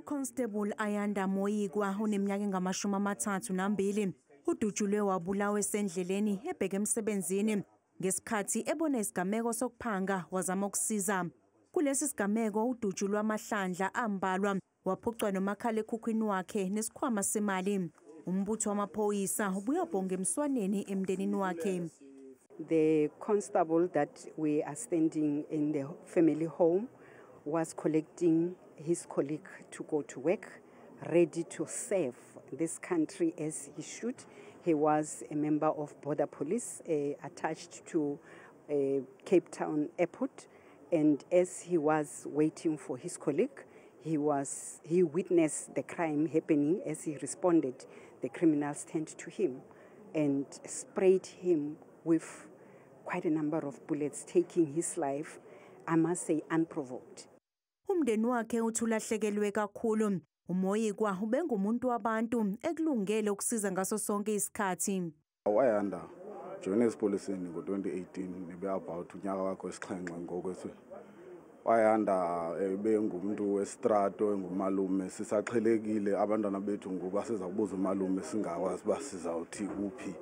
UConstable Ayanda Moyikwa oneminyaka engama-32 udutshulwe wabulawa esendleleni ebheke emsebenzini ngesikhathi ebona isigameko sokuphanga wazama ukusiza. Kulesi sigameko udutshulwe amahlandla ambalwa, waphucwa nomakhalekhukhwini wakhe nesikhwama semali. Umbutho wamaphoyisa ubuyobhonga emswaneni emndenini wakhe. The constable that we are standing in the family home was collecting his colleague to go to work, ready to serve this country as he should. He was a member of Border Police attached to Cape Town Airport, and as he was waiting for his colleague, he witnessed the crime happening. As he responded, the criminals turned to him and sprayed him with quite a number of bullets, taking his life, I must say, unprovoked. Umndeni wakhe uthi ulahlekelwe kakhulu. UMoyikwa ubengumuntu wabantu, ekulungele ukusiza ngaso sonke isikhathi. U-Ayanda joyine esipoliseni ngo-2018, nibe about unyaka wakhe wesixhenxe ngoku. U-Ayanda ebengumntu wesitrato, engumalume. Sisaxhelekile abantwana bethu ngoba siza kubuza umalume, singakwazi uba sizawuthi uphi.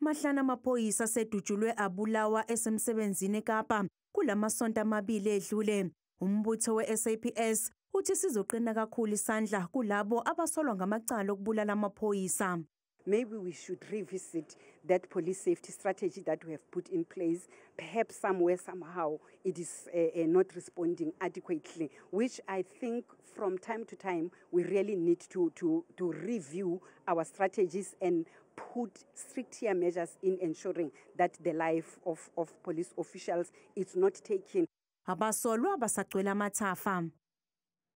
Mahlanu amaphoyisa asedutshulwe abulawa esemsebenzini eKapa kulamasonto amabili edlule. Umbutho we-SAPS uthi sizoqina kakhulu isandla kulabo abasolwa ngamacala okubulala amaphoyisa. Maybe we should revisit that police safety strategy that we have put in place. Perhaps somewhere, somehow, it is not responding adequately, which I think from time to time we really need to review our strategies and put stricter measures in ensuring that the life of police officials is not taken. Abasolwa basagcwele amathafa.